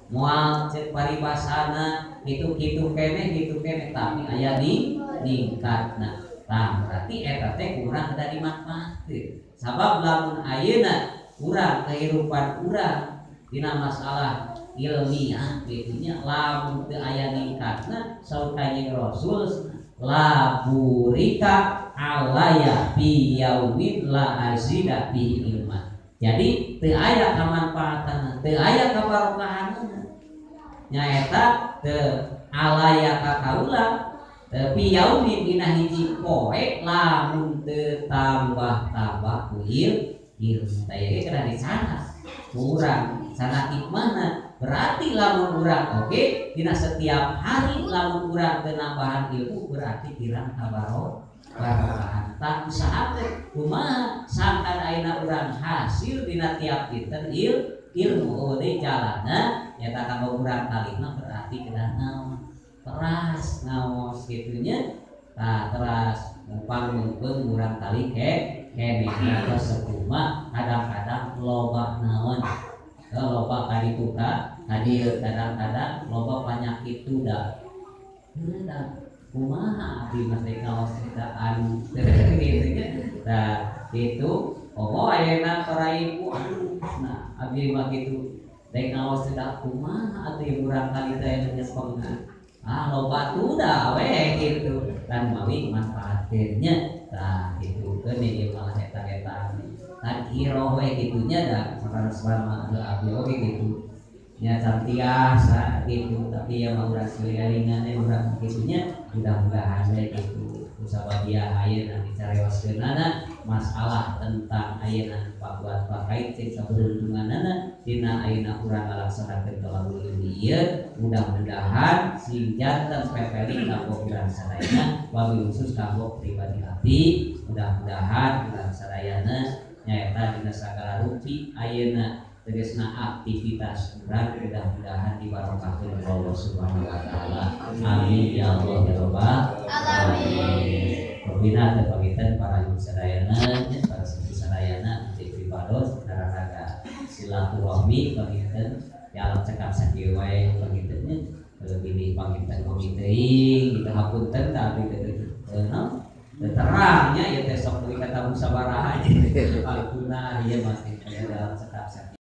Moal cek paribasana kitu-kitu keneh kitu keneh tapi aya di ningkatna. Tah berarti eta teh kurang kedah dimanfaatkeun. Sabab lamun ayeuna urang kehidupan urang dina masalah ilmiah kitu nya lamun teu aya ningkatna saur Kanjeng Rasul la burika alaya fi yaumin la azida fi ilma. Jadi teu aya kamanfaatan, teu aya kabarokahanna. Nyaeta teu alaya ka kaula fi yaumin dina hiji poe lamun teu tambah-tambah ku ilmu. Tah ieu kedah dicatat urang sana hikmahna. Berarti lamun urang oge dina setiap hari lamun urang teu nambahan ilmu berarti kirang kabarokahan. Tah usahakeun kumaha sangkan ayeuna urang hasil dina tiap dinten ilmu deui jalana nyata kanggo urang kalima berarti kedah naon teras ngaos kitu nya. Tah teras mupang mungkeun urang kali keneh atos sakumaha kadang-kadang loba naon loba kaditu ka hadir kadang-kadang loba panyakit tuda. Heuh kumaha abdi mah teh ngaos eta anu kitu nya. Tah kitu oh ayeuna para ibu aduh nah abdi mah kitu rek ngaos teh kumaha atuh urang kali teh nyepengna. Ah loba tuda we kitu dan mawi manfaatkeun nya. Tah kitu keun ieu malah eta-eta tadkiroh we kitu nya da sanes-sanes abdi oge kitu nya cantiasa gitu tapi ya mah urang sekelilingan urang kitu nya mudah-mudahan we kitu usababiah ayeuna dicarewaskeunana masalah tentang ayeuna pabuat pakait cek saberuntunganana dina ayeuna urang ngalaksanakeun tolabul ilmi ieu mudah-mudahan sing janten pepeli kanggo urang sadayana wabil khusus kanggo pribadi abdi mudah-mudahan urang sadayana nyaeta dina sagala rupi ayeuna tegasna aktivitas urang mudah-mudahan dibarokahkeun ku Allah Subhanahu wa taala. Amin ya Allah ya rabbal alamin. Pembina teh panginten para ibu sadayana nya para sepuh sadayana di pribados raraga silaturahmi panginten ya alam cekap sakieu wae panginten nya bilih panginten komi teuing kita hapunten ka abdi teh naon terangnya ya teh sok deui kata musabaraha. Alhamdulillah.